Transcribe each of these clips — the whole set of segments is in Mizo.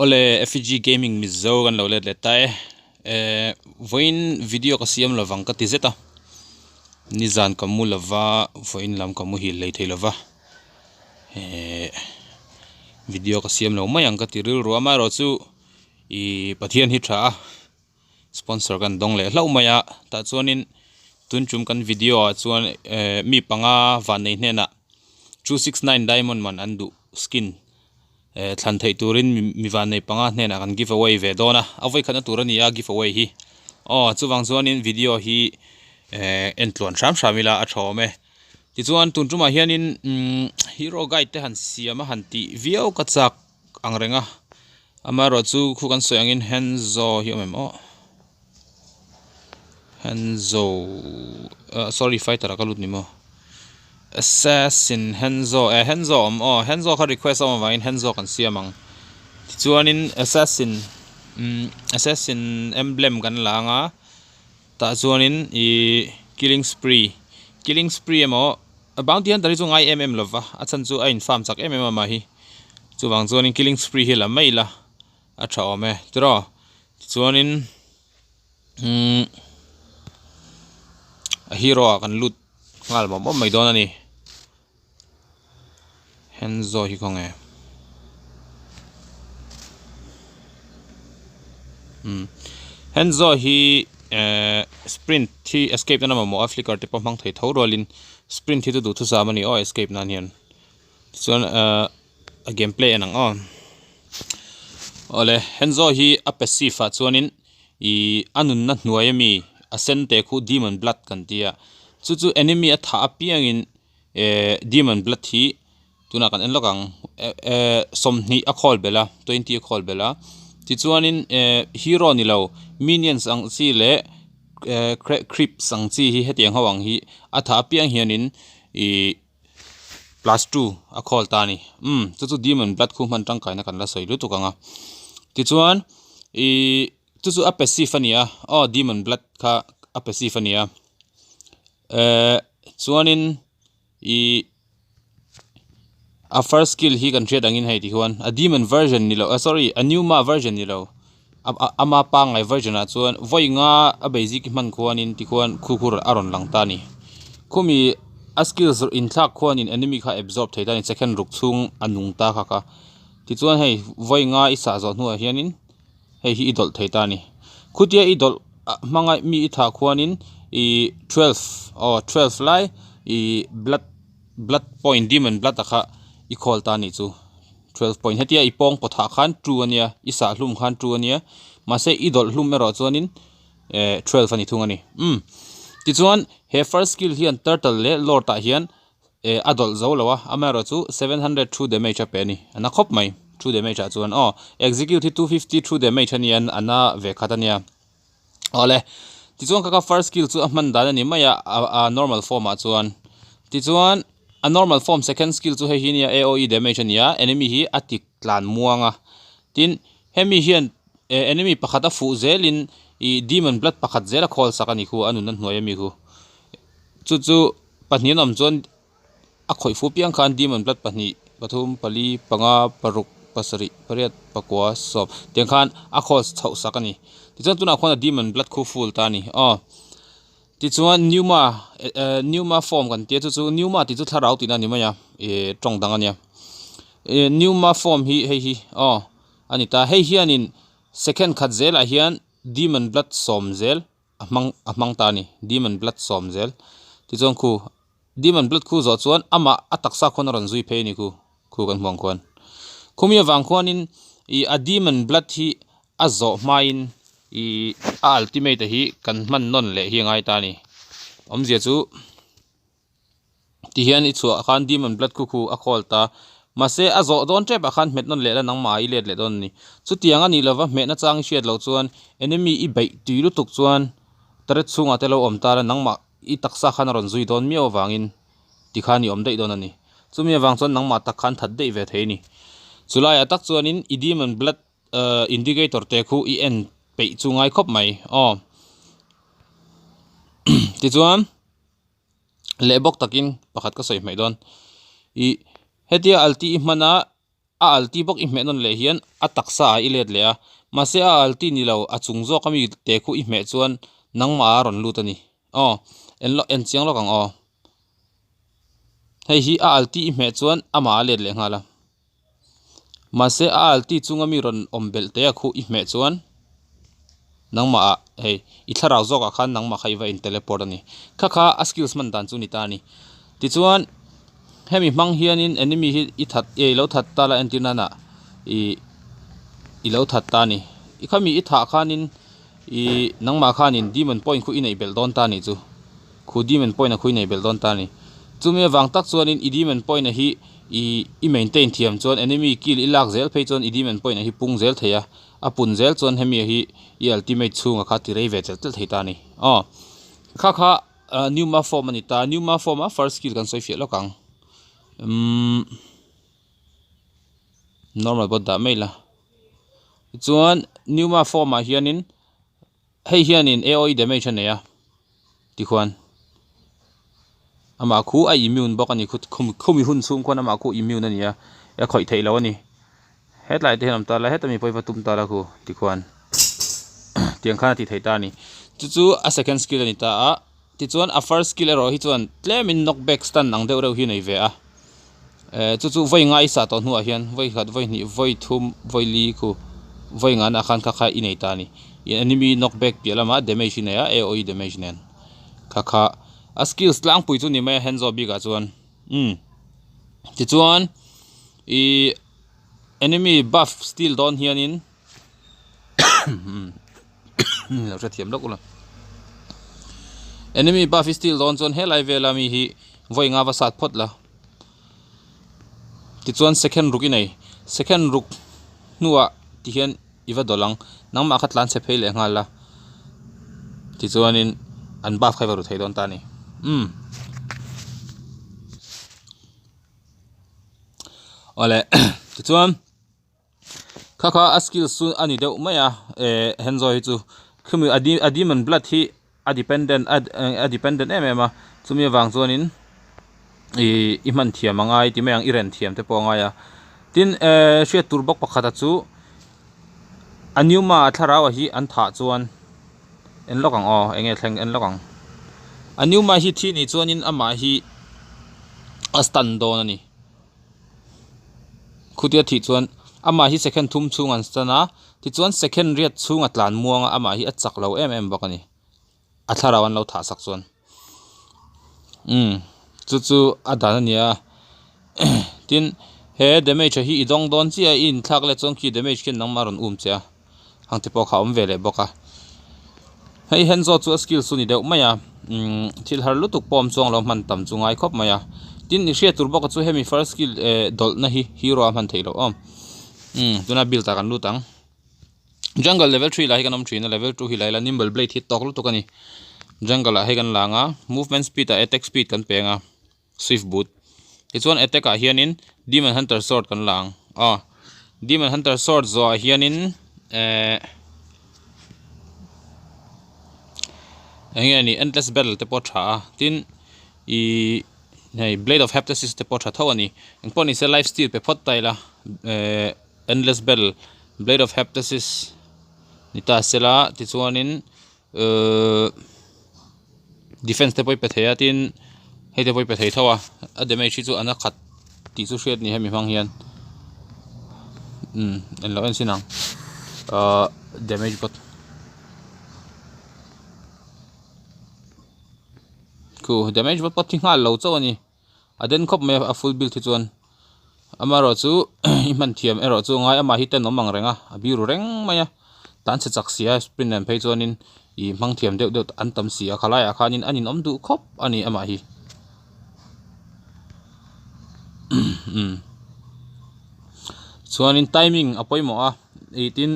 Awle FG Gaming Mizo kan lo let leh ta e. Eh vawiin video ka siam lovang ka ti zet a. Nizan ka mu lova vawiin lam ka muhil hlei thei lova. Eh video ka siam lo mai ang ka ti rilru a amaherawhchu ih Pathian hi tha a. Sponsor kan dawng leh hlauh mai a tah chuanin tun tum kan video ah chuan eh mi panga vannei hnenah 269 diamond man an duh skin eh thlan theih turin mi vannei panga hnenah kan give away ve dawn a a vawi khatna tur a ni a give away hi aw chuvang chuanin video hi eh en tluan hram hram ila a tha awm e tichuan tun tumah hianin umm hero guide te han siam a han tih viau ka chak ang reng a amaherawhchu khu kan sawi angin Henzo hi a awm em aw Henzo ah sorry fighter ah ka lut ni maw assassin Henzo eh Henzo a awm aw Henzo kha request a awm avangin Henzo kan siam ang tichuanin assassin umm assassin emblem kan la ang a tah chuanin ihh killing spree killing spree emaw A bounty hunter hi chu ngai em em lova, a chhan chu a in farm chak em em a mah hi. Chuvang chuanin killing spree hi la mai ila a tha awm e tiraw. Tichuanin umm a hero ah kan lut nghal mawp mawp mai dawn a ni. Henzo hi khawnge umm Henzo hi ehh sprint hi escape nan a mamawh a flicker te pawh hmang thei tho rualin sprint hi chu duhthusam a ni aw escape nan hian tichuan ehh a game play en ang aw awle Henzo hi a passive ah chuanin ihh a nunna hnuai ami a sen te khu demon blood kan tia chu chu enemy a thah apiangin. Eh demon blood hi tunah kan en lawk ang eh 20 a khawl belh a 20 a khawl belh a tichuanin eh hero ni lo minions ang chi leh eh creeps ang chi hi hetiang ho ang hi a tha apiang hianin ih plus 2 a khawl ta a ni umm chu chu demon blood khu hman tangkaina kan la sawi lutuk ang a tichuan ih chu chu a passive a ni a aw demon blood kha a passive a ni a. Ehh chuanin ihh a first skill hi kan hriat angin hei ti hian a demon version ni lo ah sorry a pneuma version ni lo ama pangngai version ah chuan vawi nga a basic hman khuanin tikhuan khu khur a rawn lang ta a ni khumi a skills inthlak khuanin enemy kha absorb thei ta a ni second ruk chhung a nung ta kha kha tichuan hei vawi nga i sah zawh hnuah hianin. Hei hi i dawlh thei ta a ni. Khutia i dawlh hmanga mi i thah khuanin ih twelve aw twelve lai ih blood blood point demon blood a kha i khawl ta a nih chu. Twelve point hetia i pawng pawt ah khan two a nia i sah hlum khan two a nia mahse i dawlh hlum erawh chuanin eh twelve a ni thung a ni. Umm tichuan he first skill hian turtle leh lord ah hian Eh a dawlh zo lo a, amaherawhchu 700 true damage a pe a ni, a na khawp mai true damage ah chuan aw execute hi 250 true damage a nia a na ve khat a nia awle tichuan kha kha first skill chu a hman dan a ni mai a a normal form ah chuan tichuan a normal form second skill chu hei hi nia AOE damage a ni a enemy hi a ti tlan muang a tin hemi hian eh enemy pakhat a fuh zelin ih demon blood pakhat zel a khawl sak a ni khu a nunna hnuai ami khu chu chu. Pahnih an awm chuan a khawih fu piang khan demon blood pahnih pathum pali panga paruk pasarih pariat pakua sawm tiang khan a khawl chhoh sak a ni tichuan tunah khuan a demon blood khu full ta a ni aw tichuan pneuma eh pneuma form kan tia chu chu pneuma tih chu thlarau tihna a ni mai a ih tawng dang a nia ih pneuma form hi hei hi aw a ni ta hei hianin second khat zelah hian demon blood sawm zel. a hmang a hmang ta a ni demon blood sawm zel tichuan khu demon blood khu zawh chuan amah a taksa khuan a rawn zui phei a ni khu khu kan hmuh ang khuan khumi avang khuanin ih a demon blood hi a zawh hmain ih a ultimate a hi kan hman nawn leh hi a ngai ta a ni awmzia chu. Tihian i chhuah khan demon blood khu khu a khawl ta. Mahse a zawh dawn tep ah khan hmet nawn leh la nangmah ah i let leh dawn a ni. Chutiang a nih lova hmehna chang i hriat loh chuan enemy i beih tui lutuk chuan turret chhungah te lo awm ta la nangmah i taksa khan a rawn zui dawn miau avangin tikhan i awm daih dawn a ni. Chumi avang chuan nangmah tak khan that daih ve thei a ni. Chulaiah tak chuanin i demon blood indicator te khu i en peih chu ngai khawp mai aw. Tichuan. leh bawk takin pakhat ka sawi hmaih dawn ih hetia alti i hman a A alti bawk i hmeh nawn leh hian a taksa ah i let leh a, mahse a alti ni lo a chung zawk ami te khu i hmeh chuan nangmah ah a rawn lut a ni. Aw, en lawk en chiang lawk ang aw. Hei hi a alti i hmeh chuan amah a let leh nghal a, mahse a alti chunga mi rawn awm belh te a khu i hmeh chuan nangmah ah hei i thlarau zawk ah khan nangmah kha i va in teleport a ni. Kha kha a skills hman dan chu ni ta a ni. Tichuan. Hemi hmang hianin enemy hi i that eh i lo that ta la entir nana ih i lo that ta a ni i khami i thah khanin ih nangmah khanin demon point khu i neih belh dawn ta a nih chu khu demon point a khu i neih belh dawn ta a ni chumi avang tak chuanin i demon point a hi ih i maintain thiam chuan enemy kill i lak zel phei chuan i demon point a hi pung zel thei a a pun zel chuan hemi hi i ultimate chhunga kha ti rei ve tel tel thei ta a ni aw kha kha. Ahh Newma form a ni ta, Newma form a first skill kan sawi fiah lawk ang umm normal bot dah mai la tichuan Newma form ah hianin hei hianin A_O_E damage a nei a tikhuan amah khu a immune bawk a ni khumi hun chhung khuan amah khu immune a ni a a khawih theih loh a ni. Hetlai te hian awm ta la heta mi pawh hi va tum ta la khu tikhuan tiang khan a ti thei ta a ni chu chu a second skill a ni ta a tichuan a first skill erawh hi chuan tlemin knock back stun ang deuh reuh hi a nei ve a eh chu chu vawi ngai sah tawh hnuah hian vawi khat vawi hnih vawi thum vawi li khu vawi ngana khan kha kha i nei ta a ni enemy knock back piah lamah damage hi nei a A_O_E damage nen kha kha a skills tlangpui chu ni mai a hands off bikah chuan umm tichuan ihh. Enemy buff steal dawn hianin lo hrethiam lawk ula enemy buff i steal dawn chuan helai vela mi hi vawi nga va sat phawt la tichuan second ruk i nei second ruk hnuah tihian i va dawlh ang nangmah kha tlan chhe phei leh nghal la tichuanin an buff kha i va ru thei dawn ta a ni umm. Awle tichuan kha kha a skills chu a ni deuh mai a eh Henzo hi chu khumi a a demon blood hi a dependent a a dependent em em a chumi avang chuanin ih i hman thiam a ngai ti mai ang i ren thiam te pawh a ngai a tin eh hriat tur bawk pakhat a chu a Newma a thlarau a hi an thah chuan. En lawk ang aw enge thleng en lawk ang a new mai hi thi nih chuanin amah hi a stun dawn a ni khutia thih chuan amah hi second thum chhung an stun a tichuan second riat chhung a tlan muang a amah hi a chak lo em em bawk a ni a thlarau an lo thah sak chuan umm chu chu a dan a ni a tin he damage hi i dawng dawn chiah a i inthlak let chuan khi damage khian nangmah a rawn um che a. Hang te pawh kha a awm ve leh bawk a hei Henzo chu a skill chu ni deuh mai a umm thil har lutuk pawh awm chuang lo hman tam chu ngai khawp mai a tin i hriat tur bawk a chu hemi first skill eh dawlh na hi hero a hman theih loh aw umm tuna build ah kan lut ang jungle level three lah hi kan awm thin a level two hi la ila nimble blade hi tawk lutuk a ni jungle ah hei kan lang a movement speed ah attack speed kan peng a. Swift boot tichuan attack ah hianin demon hunter sword kan la ang aw demon hunter sword zawh ah hianin ehh eng nge ni endless battle te pawh a tha a tin ihh hei blade of heptasis te pawh a tha tho a ni engpawh nise life steal pe phawt ta ila ehh endless battle blade of heptasis ni ta sela tichuanin Ehh defense te pawh i pe thei a tin hei te pawh i pe thei tho a a damage hi chu an a khat tih chu hriat a ni hemi hmang hian umm englo en sin ang ahh damage bawk khu damage bawk pawh thi nghal lo chauh a ni. A den khawp mai a a full build hi chuan amaherawh chu i hman thiam erawh chu a ngai amah hi tenawm ang reng a a biru reng mai a tan chhe chak si a sprint nen phei chuanin ih hmang thiam deuh deuh an tam si a khalaiah khanin a ninawm duh khawp a ni amah hi umm chuanin timing a pawimawh a ih tin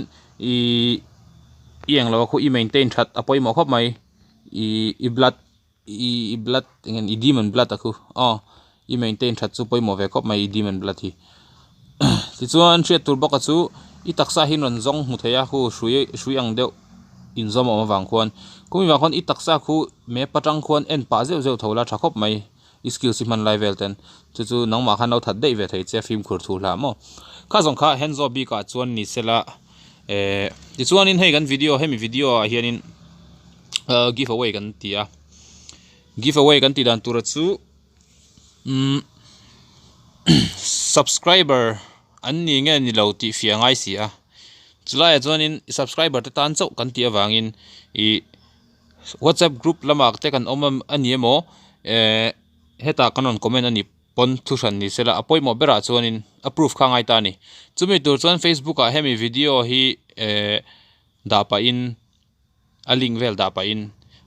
ih i englo a khu i maintain that a pawimawh khawp mai ih i blood. I blood eng nge i demon blood a khu aw i maintain that chu pawimawh ve khawp mai i demon blood hi tichuan hriat tur bawk a chu i taksa hi rawn zawng hmu thei a khu hrui hrui ang deuh inzawm a awm avang khuan khumi vang khuan i taksa khu map atang khuan en pah zeuh zeuh tho la tha khawp mai. I skills i hman lai vel ten chu chu nangmah khan lo that daih ve thei che a fimkhur thu hlah maw. Kha zawng kha Henzo bikah chuan ni sela eh tichuanin hei kan video hemi video ah hianin ah give away kan ti a give away kan tih dan tura chu umm subscriber an ni nge ni lo tih fiah a ngai si a chulaiah chuanin subscriber te tan chauh kan tih avangin ih whatsapp group lamah te kan awm a ni emaw eh hetah kan rawn comment a ni pawn thu hran ni sela a pawimawh berah chuanin a proof kha a ngai ta a ni chumi tur chuan facebook ah hemi video hi eh dah pahin a link vel dah pahin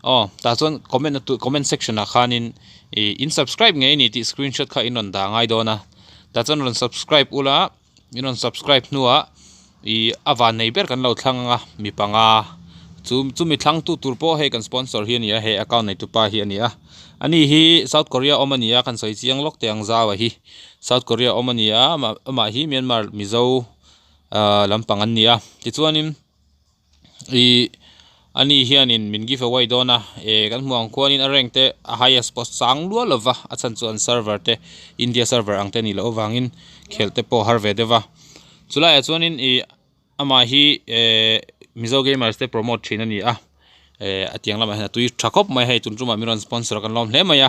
aw tah chuan comment na tur comment section ah khanin ih in subscribe ngei a ni tih screenshot kha in rawn dah ngai dawn a tah chuan rawn subscribe ula in rawn subscribe hnuah ih a van nei ber kan lo thlang ang a mi panga chu chumi thlang tu tur pawh hei kan sponsor hi a ni a he account nei tupa hi a ni a ani hi south korea awm a ni a kan sawi chiang lawk teh ang zau a hi south korea awm a ni a amah amah hi myanmar mizo ah lampang an ni a tichuanin. Ihh ani hianin min give away dawn a eh kan hmuh ang khuanin a rank te a highest pawh sang luah lova a chhan chu an server te India server ang te a nih loh avangin khelh te pawh a har ve deuh va chulaiah chuanin ih amah hi eh Mizo gamers te promote thin a ni a eh a tiang lamah hian a tui tha khawp mai hei tun tumah min rawn sponsor a kan lawm hle mai a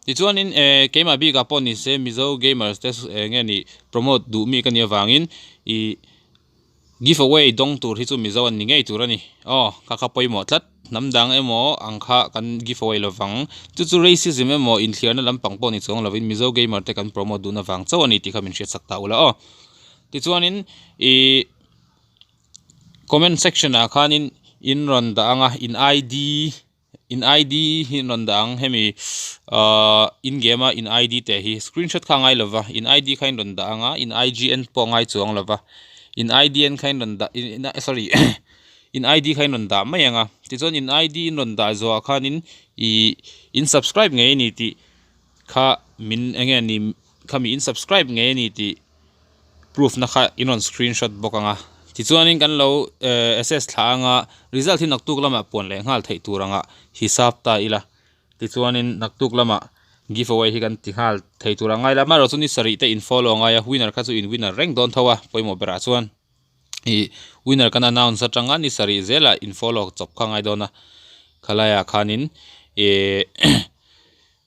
tichuanin eh keimah bikah pawh ni se Mizo gamers te eng nge ni promote duh mi ka nih avangin ih. Give away dawng tur hi chu Mizo an ni ngei tur a ni. Aw, kha kha pawimawh tlat. Hnam dang emaw ang kha kan give away lovang. Chu chu racism emaw inthliarna lampang pawh ni chuang lovin Mizo gamer te kan promote duhna vang chauh a ni tih kha min hriatsak ta ula aw. Tichuanin ih comment section ah khanin in rawn dah ang a, in ID. In ID hi an rawn dah ang hemi ahh in game a in ID teh hi screenshot kha a ngai lova in ID kha in rawn dah ang a in I_G_N pawh a ngai chuang lova in I_D an kha in rawn dah sorry in I_D kha in rawn dah mai ang a tichuan in I_D in rawn dah zawhah khanin ih in subscribe ngei a ni tih kha min eng nge ni khami in subscribe ngei a ni tih. Proof na kha in rawn screenshot bawk ang a, tichuanin kan lo assess thla ang a, result hi naktuk lamah puan leh nghal theih tur anga hisap ta ila, tichuanin naktuk lamah give away hi kan ti nghal thei tur ang ngai la, amaherawhchu ni sarih te in follow angai a, winner kha chu in winner reng dawn tho a, pawimawh berah chuan ih winner kan announce atanga ni sarih zelah in follow chawp kha ngai dawn a, khalaiah khanin ih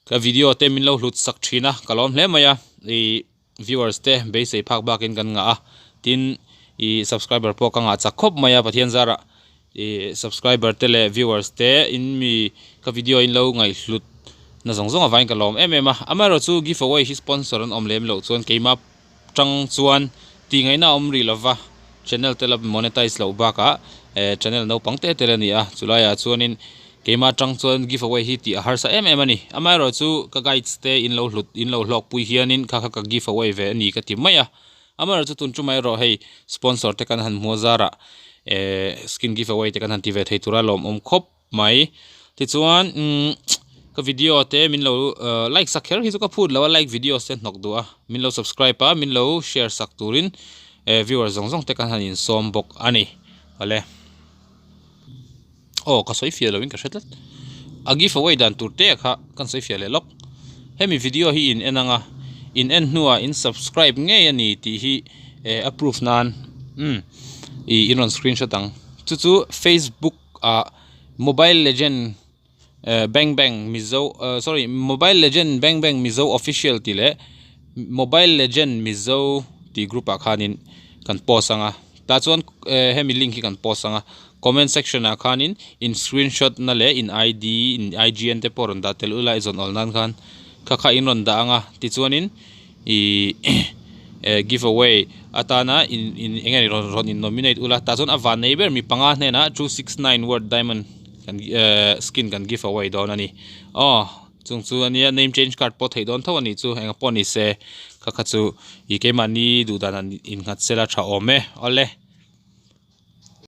ka video te min lo hlut sak thin a, ka lawm hle mai a ih. Viewers te beisei phak bakin kan ngah a, tin ih subscriber pawh ka ngah chak khawp mai a Pathian zarah ih subscriber te leh viewers te in mi ka video in lo ngaihhlut na zawng zawng avangin ka lawm em em a, amaherawh chu give away hi sponsor an awm lem loh chuan keimah tang chuan tih ngaihna a awm rih lova channel te la monetize loh bakah eh channel naupang te te la ni a chulaiah chuanin Keimah atang chuan give away hi tih a harsa em em a ni. Amaherawhchu ka guides te in lo hlut in lo hlawkpui hianin kha kha ka give away ve a ni ka ti mai a. Amaherawhchu tun tumah erawh hei sponsor te kan han hmu a zarah eh skin give away te kan han ti ve thei tura lawmawm khawp mai. Tichuan umm ka video te min lo like sak kher hi chu ka phut lo a like videos te hnawk duh a min lo subscribe a min lo share sak turin eh viewers zawng zawng te kan han insawm bawk a ni. Awle. Aw ka sawi fiah loin ka hre tlat a give away dan tur te kha kan sawi fiah leh lawk hemi video hi in en anga in en hnuah in subscribe ngei a ni tih hi eh a proof nan umm ih in rawn screenshot ang chu chu facebook ah mobile legend eh bang bang mizo ah sorry mobile legend bang bang mizo official tih leh mobile legend mizo tih group ah khanin kan post ang a tah chuan eh hemi link hi kan post ang a comment section ah khanin in screenshot na leh in I_D in I_G_N te pawh rawn dah tel ula i zawn awl nan khan kha kha in rawn dah ang a tichuanin ihh eh give away atana in in eng nge rawn rawn in nominate ula tah chuan a van nei ber mi panga hnenah 269 word diamond kan eh skin kan give away dawn a ni aw chung chu ania name change card pawh theih dawn tho a nih chu eng pawh ni se kha kha chu ih keimahni duh dan an innghat sela tha awm e awle.